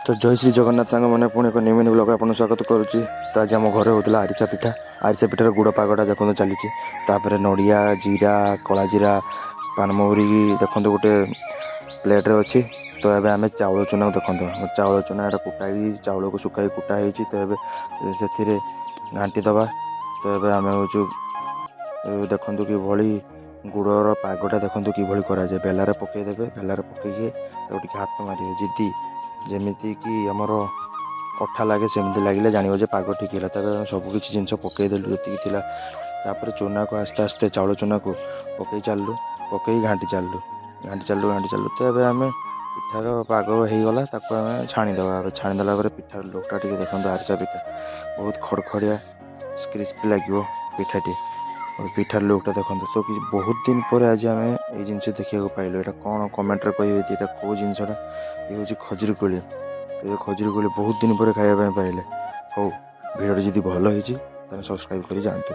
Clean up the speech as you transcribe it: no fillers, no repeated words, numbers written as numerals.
ତ ଜୟ ଶ୍ରୀ ଜଗନ୍ନାଥ ସାଙ୍ଗମାନେ, ପୁଣି ଏକ ନ୍ୟୁ ମିନି ବ୍ଲଗ୍ ଆପଣଙ୍କୁ ସ୍ୱାଗତ କରୁଛି। ତ ଆଜି ଆମ ଘରେ ହେଉଥିଲା ଆରିସା ପିଠା। ଆରିସା ପିଠାର ଗୁଡ଼ ପାଗଟା ଦେଖନ୍ତୁ ଚାଲିଛି। ତାପରେ ନଡ଼ିଆ, ଜିରା, କଳା ଜିରା, ପାନମହୁରି ଦେଖନ୍ତୁ ଗୋଟେ ପ୍ଲେଟ୍ରେ ଅଛି। ତ ଏବେ ଆମେ ଚାଉଳ ଚୁନାକୁ ଦେଖନ୍ତୁ, ଚାଉଳ ଚୁନା ଏଇଟା କୁଟା ହେଇଛି, ଚାଉଳକୁ ଶୁଖାଇ କୁଟା ହେଇଛି। ତ ଏବେ ସେଥିରେ ଘାଣ୍ଟି ଦେବା। ତ ଏବେ ଆମେ ହେଉଛୁ ଦେଖନ୍ତୁ କିଭଳି ଗୁଡ଼ର ପାଗଟା ଦେଖନ୍ତୁ କିଭଳି କରାଯାଏ। ବେଲାରେ ପକାଇଦେବେ, ବେଲାରେ ପକାଇକି ତାକୁ ଟିକେ ହାତ ମାରିବେ। ଯଦି ଯେମିତିକି ଆମର ଅଠା ଲାଗେ, ସେମିତି ଲାଗିଲେ ଜାଣିବ ଯେ ପାଗ ଠିକ୍ ହେଲା। ତାପରେ ଆମେ ସବୁ କିଛି ଜିନିଷ ପକାଇଦେଲୁ ଯେତିକି ଥିଲା। ତାପରେ ଚୁନାକୁ ଆସ୍ତେ ଆସ୍ତେ ଚାଉଳ ଚୁନାକୁ ପକାଇ ଚାଲିଲୁ, ପକାଇ ଘାଣ୍ଟି ଚାଲିଲୁ, ଘାଣ୍ଟି ଚାଲିଲୁ, ଘାଣ୍ଟି ଚାଲିଲୁ। ତ ଏବେ ଆମେ ପିଠାର ପାଗ ହେଇଗଲା, ତାକୁ ଆମେ ଛାଣିଦେବା। ଏବେ ଛାଣିଦେଲା ପରେ ପିଠାର ଲୁକ୍ଟା ଟିକେ ଦେଖନ୍ତୁ। ଆରିସା ପିଠା ବହୁତ ଖଡ଼ଖଡ଼ିଆ, କ୍ରିସ୍ପି ଲାଗିବ ପିଠାଟି। ପିଠାର ଲୁକ୍ଟା ଦେଖନ୍ତୁ। ତ କିଛି ବହୁତ ଦିନ ପରେ ଆଜି ଆମେ ଏଇ ଜିନିଷ ଦେଖିବାକୁ ପାଇଲୁ। ଏଇଟା କ'ଣ କମେଣ୍ଟରେ କହିବେ ଯେ ଏଇଟା କେଉଁ ଜିନିଷଟା? ଇଏ ହେଉଛି ଖଜୁରୀ କୋଳି। ଏ ଖଜୁରୀ କୋଳି ବହୁତ ଦିନ ପରେ ଖାଇବା ପାଇଁ ପାଇଲେ। ହଉ, ଭିଡ଼ିଓଟି ଯଦି ଭଲ ହେଇଛି ତାହେଲେ ସବସ୍କ୍ରାଇବ୍ କରି ଯାଆନ୍ତୁ।